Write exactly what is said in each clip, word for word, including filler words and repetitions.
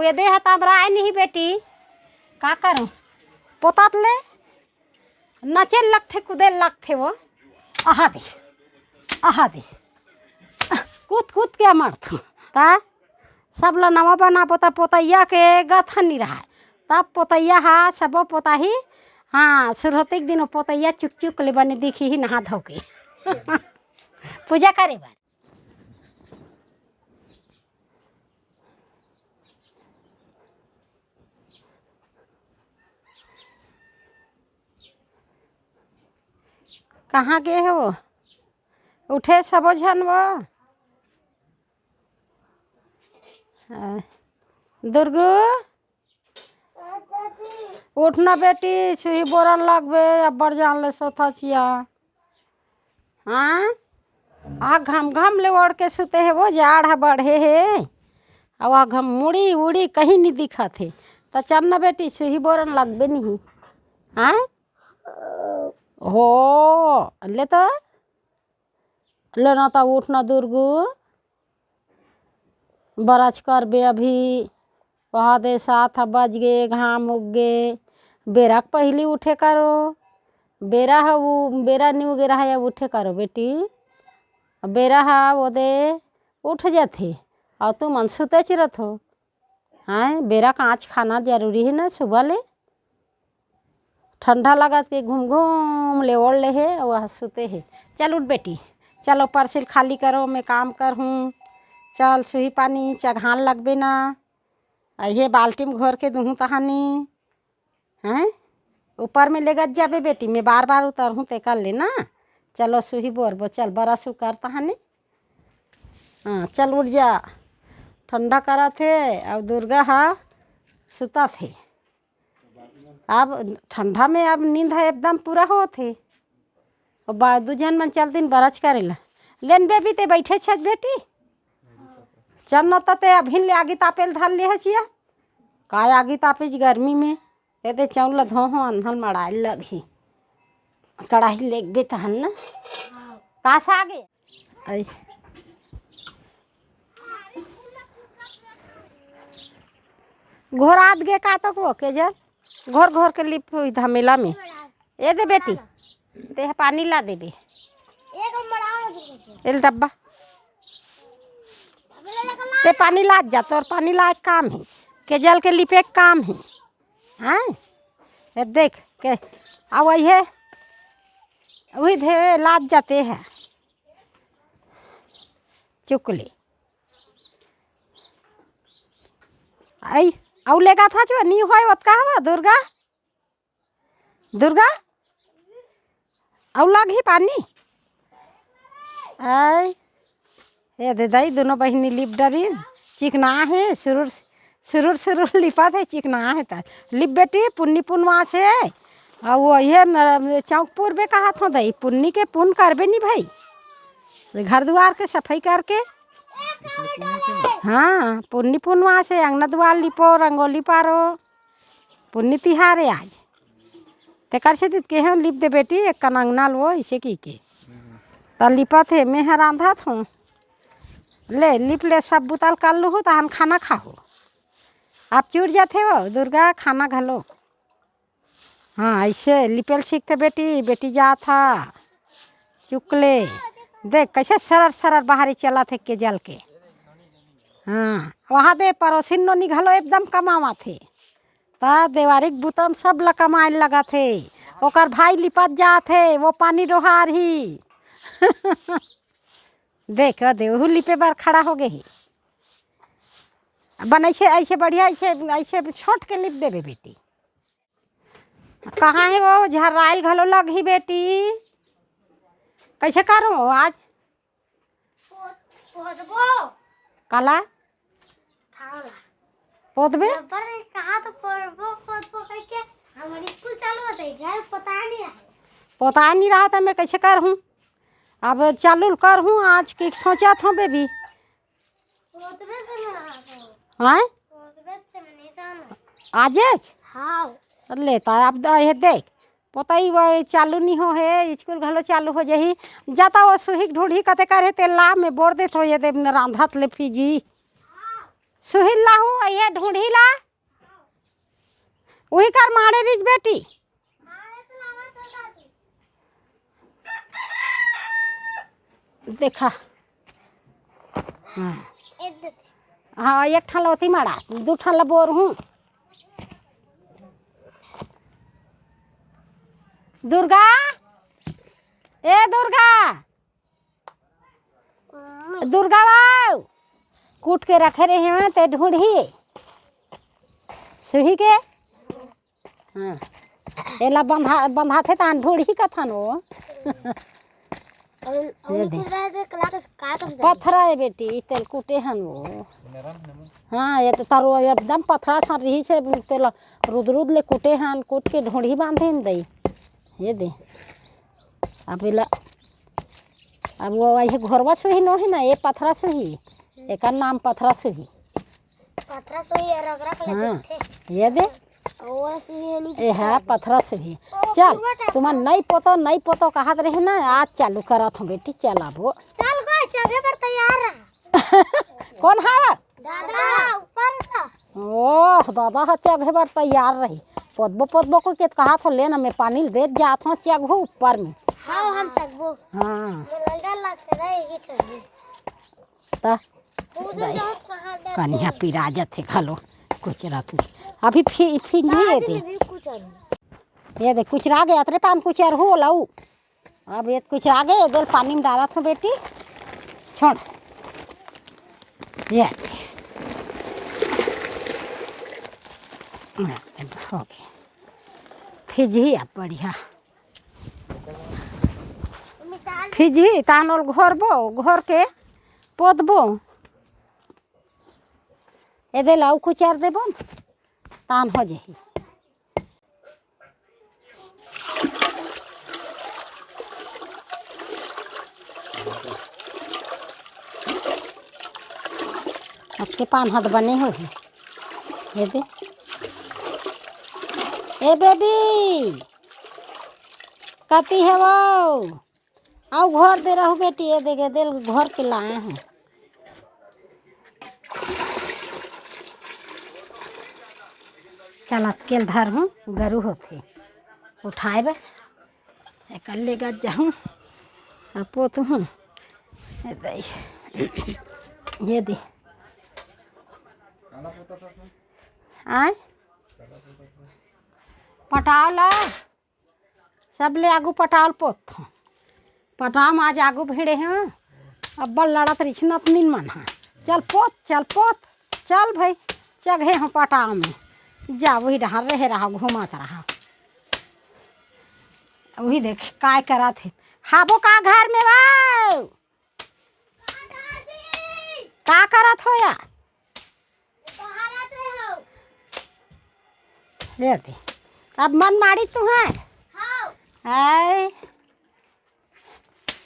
ये दे ह त अमराय नहीं बेटी, का करूं? पोतात ले नचे लगथे, कूदे लगथे वो। आहा दे, आहा दे, कूद कूद के मरथों। ता सब ल नवा बनाबो त पोतैया के गथन नहीं रहय। तब पोतैया हा सबो पोताही, हाँ, सुरहोती के दिन वो पोतैया चुक चुक ले बने दिखही नहा धो के। पूजा करे बर। कहाँ गे हे वो? उठे सबो झन वो। आ, दुर्गू, उठ ना बेटी, सुही बोरन लगबे, अब्बड़ जान ले सोथा चिया। हाँ, आ घम घम ले ओढ़ के सुते हे वो, जाड़ ह बढ़े हे। अउ आ घम मुड़ी उड़ी कहीं नहीं दिखत हे। त चल ना बेटी, सुही बोरन लगबे नहीं। हाँ, हो ले तो, ले ना त उठ ना दुर्गू। बरच करबे अभी, वहा दे सात ह बज गे, घाम उग गे। बेरा के पहिली उठे करो, बेरा ह उ, बेरा नी उगे रहा, अब उठे करो बेटी। बेरा ह वो दे उठ जथे, अउ तुमन सुतेच रथो। हाँ, बेरा कांच खाना जरूरी हे ना सुबह ले। ठंडा लगत के घूम घूम ले ओढ़ ले हे, अउ वह सुते हे। चल उठ बेटी, चल ओ परसिल खाली करो, मैं काम करहूँ। चल सुही पानी चघान लगबे ना, अइहे बाल्टी में घोर के दुहूँ तहानी। हैं, ऊपर में लेगत जाबे बेटी, मैं बार बार उतरहूँ ते कर ले ना। चलो सुही बोरबो, चल बरस कर तहानी। हाँ, चल उठ जा, ठंडा करत हे। अउ दुर्गा हा सुतत हे। अब ठंडा में अब नींद ह एकदम पूरा होत हे। अब बा-, दू झन मन चल दिन बरच करे ला। लेन बेबी, ते बैठे छच बेटी? चल न त ते अभिन ले आगी तापे ल धर ले हचिया। काय आगी तापे जी गर्मी में? ए दे चौल ल धो हो, अन्हन मड़ाए लगही। कड़ाही लेगबे तहन न। का सागे? आई। घोरात गे का तो को के जल? घोर घोर के लिप हुई धमेला में। ए दे बेटी, ते ह पानी ला देबे। एल डब्बा। ते पानी लात जा, तोर पानी लाए काम हे। के जल के लिपे के काम हे। हाँ? ए देख के, आ वही हे, वही धे लात जाते हैं। चुकले। आई, अउ लेगा था जो, नी होय ओतका हवा, दुर्गा? दुर्गा? अउ लगही पानी? आई, ए दे दाई, दोनों बहिनी लिप डरिन। चिकना हे, सुरुर, सुरुर, सुरुर लिपत हे, चिकना हे त। लिप बेटी, पुन्नी पुनवा से। अउ वो ये मेरा चौक पुरबे कहत हो दाई, पुन्नी के पुन करबे नी भाई। से घर दुआर के सफाई करके। हाँ, पुन्नी पुनवा से अंगना दुआर लिपो, रंगोली पारो। पुन्नी तिहार हे आज। तेकर सेती त केहेंव लिप दे बेटी, एक कन अंगना ल वो, अइसे कहिके। त लिपत हे, मेंह रांधत हों। ले, लिप ले, सब बुता ल कर लुहू, तहन खाना खाहू। अब चुर जाथे वो, दुर्गा, खाना घलो। हाँ, अइसे लिपे ल सीखथे बेटी, बेटी जात ह। चुकले। देख, कइसे सरर सरर बाहरी चलत हे के जल के। हाँ, वहाँ दे परोसिन नोनी घलो एकदम कमावत हे। त देवारी के बुता म सब ल कमाए ल लगत हे। ओकर भाई लिपत जात हे, वो पानी डोहारही। देख, ओ दे, ओहू लिपे बर खड़ा हो गे हे। बन अइसे, अइसे बढ़िया, अइसे, अइसे छोट के लिप देबे बेटी। कहाँ हे वो झर्राइल घलो लगही बेटी। कइसे करो आज? पोत-, पोतबो। काला? ठावला। पोतबे? रबर कहा तो पोतबो, पोतबो कहिके हमर स्कूल चालू होथे, घर पोता नहीं रहे। पोता नहीं रहा त मैं कइसे करहूँ? अब चालू करहूँ आज के सोचत हों बेबी। पोतबे से मैं आ गया। हाँ? पोतबे से मैं नहीं जाना। आजेच? हाँ। ले त अब द-, ये देख, पोतई वो चालू नहीं हो हे, स्कूल घलो चालू हो जाही। जाता वो सुही के ढूढ़ी कते करे, तेल ला में बोर देत हो, ये दे रांधत ले फीजी। सुहिल लाहू, ये ढूंढी ला। उही कर माड़े रिज बेटी। देखा। हाँ। हाँ, एक ठन ला ओती माड़ा, दू ठन ला बोर हूँ। दुर्गा, ए दुर्गा, दुर्गा बाऊ, कूट के रखे रहे हैं ते ढूंढी सुही के। हाँ, एला बंधा, बंधाथे तान ढूंढी कथन वो। ये दे। पथरा है बेटी, तेल कूटे हन वो। हाँ, ये तो तारो एकदम पथरा सा रही से, तेल रुद रुद ले कूटे हन, कूट के ढूंढी बांधे हन दई। ये दे। अब एला, अब वो ऐसे घोरवा सुही नो है ना, ये पथरा सुही, एकर नाम पथरा सुही। पथरा सुही और रगरा के हाँ, लगथे। ये दे। वो सुही है नहीं ए है पथरा सुही। ओ, चल, पूरा टाइप तुमन का। नहीं पोतो, नहीं पोतो कहत रहे ना, आज चालू करत हूँ बेटी, चल अब वो। चल गए, चघे बर तैयार रहा। कौन हवा? दादा, ऊपर का। ओह, दादा ह चघे बर तैयार रही। पोतबो, पोतबो को के कहा थो, ले ना, मैं पानी ल देत जात हूँ, चघो ऊपर में। हाँ, हम चघबो। हाँ। मोला डर लगता है, ये चघबो। ता कूदो दई। जाओ, कहाँ डर कनिहा है? पिरा जथे घलो, कुछ रख ले। अभी फि-, फिंजी ये आज दे। भी कुछ नहीं। ये दे, कुछ रह गया, तेरे पान कुछ अर हो लाऊ। अब ये कुछ आगे, ये देल पानी में डालत हूँ बेटी, छोड़। ये हो गई, फिजी अब बढ़िया फिजी। तान ओल घोरबो, घोर के पोतबो। ए देल अउ कुचर देबो, तान हो जाही। अतके पान ह त बने होही। ये दे। ए बेबी, कति हे वो? अउ घोर दे रहू बेटी, ये दे गे, देल घोर के लाए हूँ। चल, अतकेल धर हूँ, गरु होथे उठाए बर। एकर ले गज जाहूँ, अब पोत हूँ। ये दे, ये दे। आय? पटाव ला। सबले आगू पटाव ल पोतथों। पटाव म आज आगू भिड़े हे, अब्बड़ लड़त रिहिस नतनीन मन ह। चल पोत, चल पोत, चल भई, चघे हो पटाव में। जा, उही डहर रहे रहा, घूमत रहा। उही देख, काय करत हे। हाबो का घर में बा? का करत हो या? ले दे। अब मन माड़ी तू है? हाय।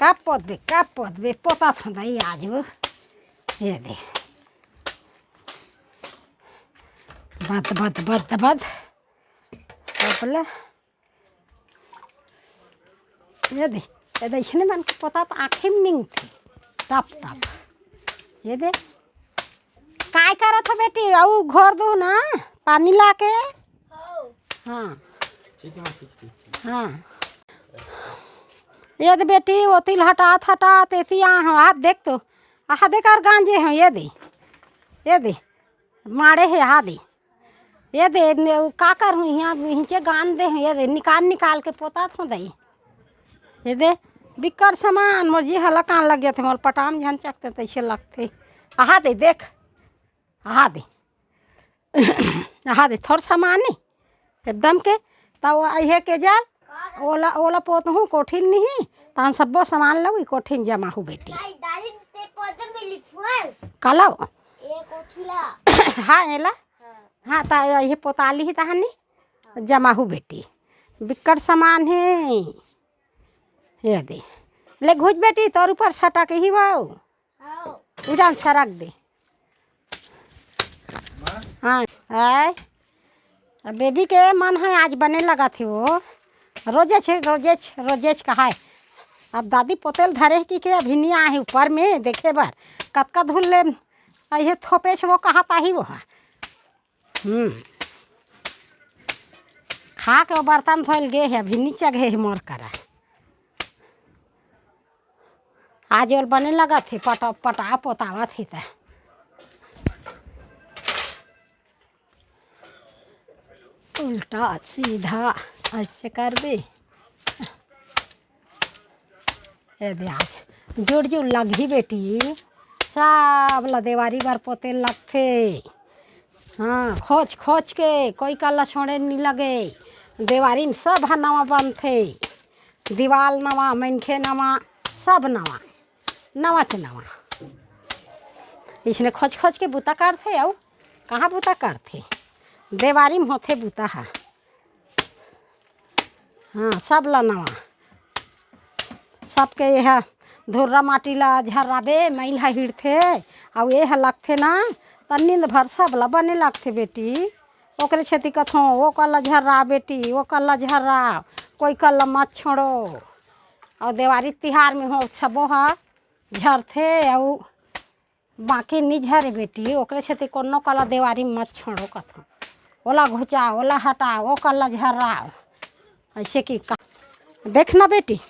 कब पोतबे, कब पोतबे? पोता था भाई आज वो। ये दे। बद, बद, बद, बद। सबला। ये दे, ये दे, इसने मन के पोता तो आँखें में निंगथे। टप, टप। ये दे। काय करत हो बेटी? अउ घोर दो ना, पानी लाके। हाँ। हाँ। ये दे बेटी, ओती ल हटात, हटात, एती आ हो, हाथ देख तो। आहा दे कर गांजे हो, ये दे। ये दे। माड़े हे, हा दे। ये दे, ने, का करहूँ, हिंचे गांज दे हूँ, ये दे, निकाल, निकाल के पोतात हूँ दई। ये दे, बिक्कट समान, मोर जी हला कान लग जाथे, मोर पटाम झन चकते, तइसे लगथे। आहा दे, देख। आहा दे। आहा दे, थोर समान नहीं, एकदम के, तब वो अइहे के जाल, ओला, ओला पोतहूँ, कोठिन नहीं, तान सब्बो समान लऊ, कोठिन जमा हूँ बेटी। दाई, दाई, ते पोते में लिखुआ। काला? ए कोठी ला। हाँ, एला। हाँ। हाँ, ता ये पोताली ही तहानी। जमा हूँ बेटी। बिक्कट समान हे। ये दे। ले घुच बेटी, तोर ऊपर सटा के ही बाऊ। हाँ। उड़ान सरक दे। हाँ, आय। अब बेबी के मन है आज बने लगा थे वो। रोजेच, रोजेच, रोजेच कहाय। अब दादी पोतेल धरे की के अभी नहीं आए ऊपर में देखे बर। कतका धुल ले त ये थोपेच वो कहा ताही वो हा। हम्म। खा के वो बर्तन धोइल गे हे, अभी नीचे गे हे मोर करा। आज ओल बने लगत हे, पटा, पटा पोतावत हे त। उल्टा सीधा ऐसे कर दे। ए दे आज जुड़ जुड़ लगही बेटी, सब ला देवारी बर पोते लगथे। हाँ, खोज खोज के कोई कला छोड़े नी लगे। देवारी में सब ह नवा बनथे, दीवाल नवा, मनखे नवा, सब नवा, नवा च नवा। इसने खोज खोज के बूता करथे, अउ कहाँ बूता करथे, देवारी में होथे बूता ह। हाँ, सब ला नवा। सबके ये ह धुर्रा माटी ला झर्राबे, मैल ह हिड़थे, अउ ये ह लगथे ना, त नींद भर सब ला बने लगथे बेटी। ओकरे सेती कथों, "ओ कल्ला झर्रा बेटी, ओ कल्ला झर्रा, कोई कल्ला मत छोड़ो।" अउ देवारी तिहार में हो सबो ह झरथे, अउ बाकी नी झरे बेटी, ओकरे सेती कोनो कला देवारी मत छोड़ो कथों। ओला घुचा, ओला हटा, ओ कला झर्रा। ऐसे कि का, देख ना बेटी,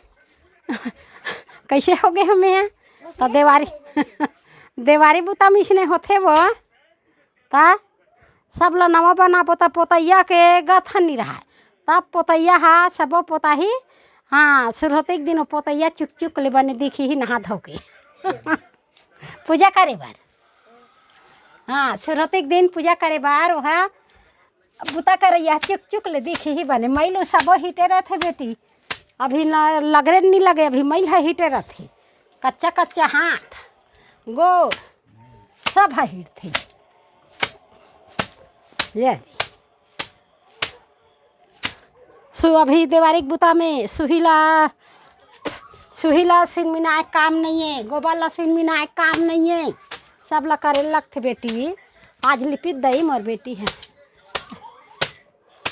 कैसे हो गए हमें यहाँ। तो देवारी, देवारी बुता में इसने होथे वो, ता सब ला नवा बनाबो, त पोतैया के गथन नी रहाय। तब पोतैया हा सबो पोताही, हाँ, सुरहोती के दिन वो पोतैया चुक चुक ले बने दिखही नहा धो के। पूजा करे बर। हाँ, सुरहोती के दिन पूजा करे बर ओहा बुता करैया चुक चुक ले दिखही बने। मैल ओ सबो हिटे रथे बेटी। अभी न लगरे नी लगे, अभी मैल ह हिटे रथे। कच्चा कच्चा हाथ, गोड़, सब ह हिटथे। ये सु-, अभी देवारी के बुता में सुही ला, सुही ला सिनमिनाए काम नइये, गोबर ला सिनमिनाए काम नइये, सब ला करे लगथे बेटी। आज लिपित दई मोर बेटी ह,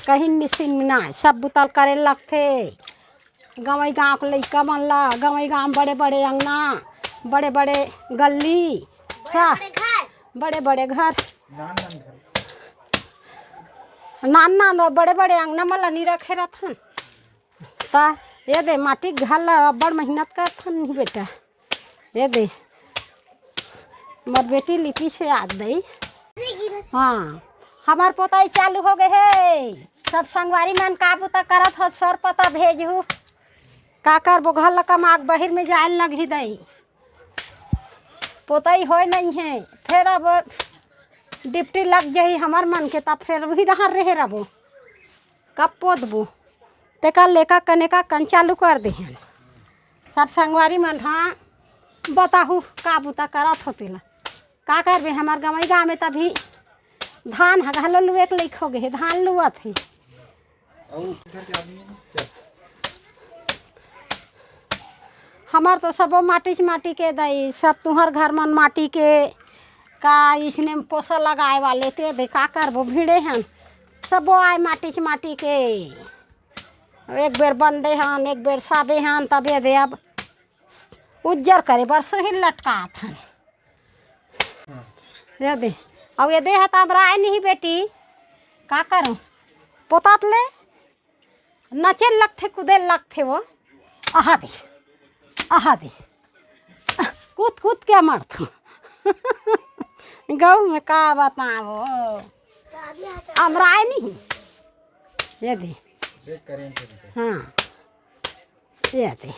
कहीं नी सिनमिनाए, सब बुता ल करे लगथे। गंवई गांव के लइका मन ला, गंवई गांव बड़े बड़े अंगना, बड़े बड़े गल्ली, सा-, बड़े बड़े घर, नान नान बड़े बड़े अंगना मन ला नी रखे रथन। त ये दे माटी के घर ला अब्बड़ मेहनत करथन नी बेटा। ये दे, मोर बेटी लिपी से आज दई। हाँ, हमार पोताई चालू हो गए हे। सब संगवारी मन का बुता करत हो, सर पता भेजहू। का करबो, घर ला कमा के बहिर में जाए लगही दई। पोताई होय नहीं है, फिर अब ड्यूटी लग जाही हमर मन के, तब फिर वही डहार रहे रबो। कब पोतबो, तेकर लेका कनेका कन चालू कर देहन। सब संगवारी मन, हाँ, बताहू का बुता करत हो तेला। का करबे, हमर गंवई गाँव में तभी धान ह घलो लुए के लइक हो गए हे, धान लुअत हे। अउ घर के आदमी चल। हमर तो सबो माटीच माटी के दई, सब तुहर घर मन माटी के, का इसने पोसा लगाए वाले ते दे, का करबो, भिड़े हन, सबो आए माटीच माटी के। एक बेर बंडे हन, एक बेर साबे हन, तबे दे अब उज्जर करे बर सुहिल लटकात हन। ये दे, अउ ये दे ह त अमराय नहीं बेटी, का करूँ, पोतात ले नचे लगथे, कूदे लगथे वो। आहा दे, आहा दे, कूद कूद के मरथों। गऊ में का बताओ, अमराय नहीं। ये दे, हाँ, ये दे।